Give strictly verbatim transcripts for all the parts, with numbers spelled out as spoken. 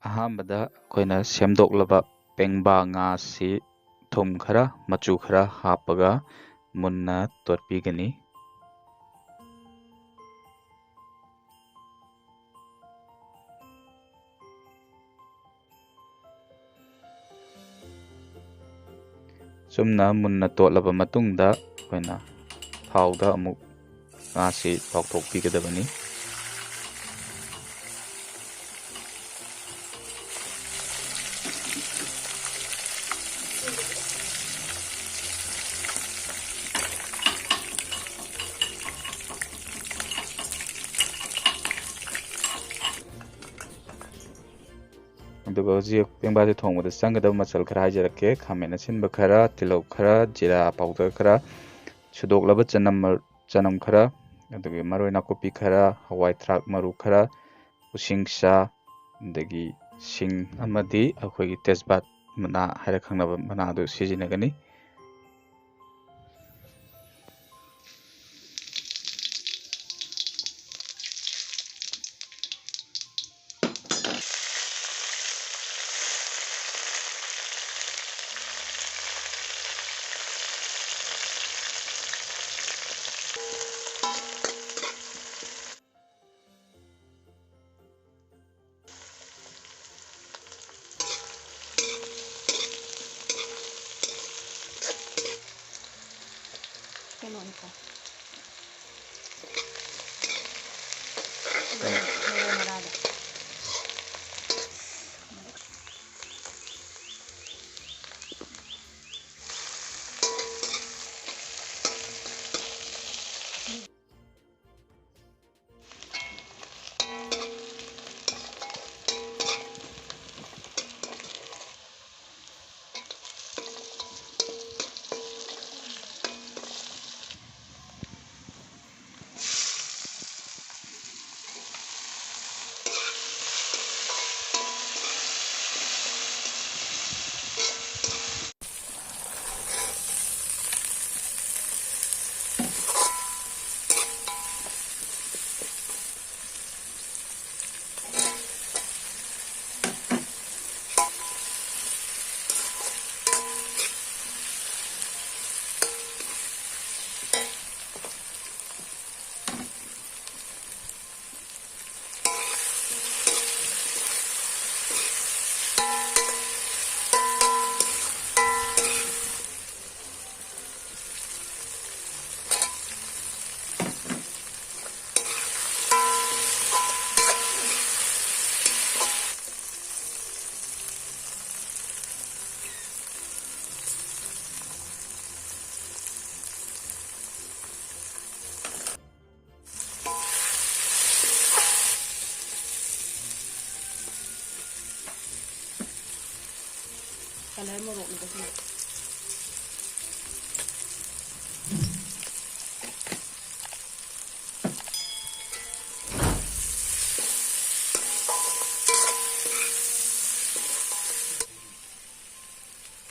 ꯑꯍꯥꯟꯕꯗ ꯑꯩꯈꯣꯏꯅ ꯁꯦꯝꯗꯣꯛꯂꯕ ꯄꯦꯡꯕꯥ ꯉꯥꯁꯤ ꯊꯨꯝ ꯈꯔ, ꯃꯆꯨ ꯈꯔ ꯍꯥꯞꯄꯒ ꯃꯨꯟꯅ ꯇꯣꯠꯄꯤꯒꯅꯤ꯫ ꯆꯨꯝꯅ ꯃꯨꯟꯅ ꯇꯣꯠꯂꯕ ꯃꯇꯨꯡꯗ ꯑꯩꯈꯣꯏꯅ ꯊꯥꯎꯗ ꯑꯃꯨꯛ ꯉꯥꯁꯤ ꯇꯥꯎꯊꯣꯛꯄꯤꯒꯗꯕꯅꯤ꯫ ꯑꯗꯨꯒ ꯍꯧꯖꯤꯛ ꯄꯦꯡꯕꯥꯁꯦ ꯊꯣꯡꯕꯗ ꯆꯪꯒꯗꯕ ꯃꯆꯜ ꯈꯔ ꯍꯥꯏꯖꯔꯛꯀꯦ꯫ ꯈꯥꯃꯦꯟ ꯑꯁꯤꯟꯕ ꯈꯔ, ꯇꯤꯜꯍꯧ ꯈꯔ, ꯖꯤꯔꯥ powder ꯈꯔ, ꯁꯨꯗꯣꯛꯂꯕ ꯆꯅꯝ, ꯆꯅꯝ ꯈꯔ, ꯑꯗꯨꯒ ꯃꯔꯣꯏ ꯅꯥꯀꯨꯞꯄꯤ ꯈꯔ, ꯍꯋꯥꯏ ꯊ꯭ꯔꯥꯛ ꯃꯔꯨ ꯈꯔ, ꯎꯁꯤꯡꯁꯥ, ꯑꯗꯒꯤ ꯁꯤꯡ ꯑꯃꯗꯤ ꯑꯩꯈꯣꯏꯒꯤ ꯇꯦꯖꯄꯥꯠ ꯃꯅꯥ ꯍꯥꯏꯔ ꯈꯪꯅꯕ ꯃꯅꯥ ꯑꯗꯨ ꯁꯤꯖꯤꯟꯅꯒꯅꯤ꯫ ꯀꯩꯅꯣꯅꯤꯀꯣ꯫ ꯃꯔꯣꯏ ꯃꯔꯥꯗꯣ꯫ ꯃꯣꯔꯣꯛꯅꯤꯗ ꯁꯤꯅ꯫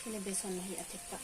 ꯁꯤꯅ ꯕꯦꯁꯣꯟ ꯃꯍꯤ ꯑꯊꯤꯠꯄ꯫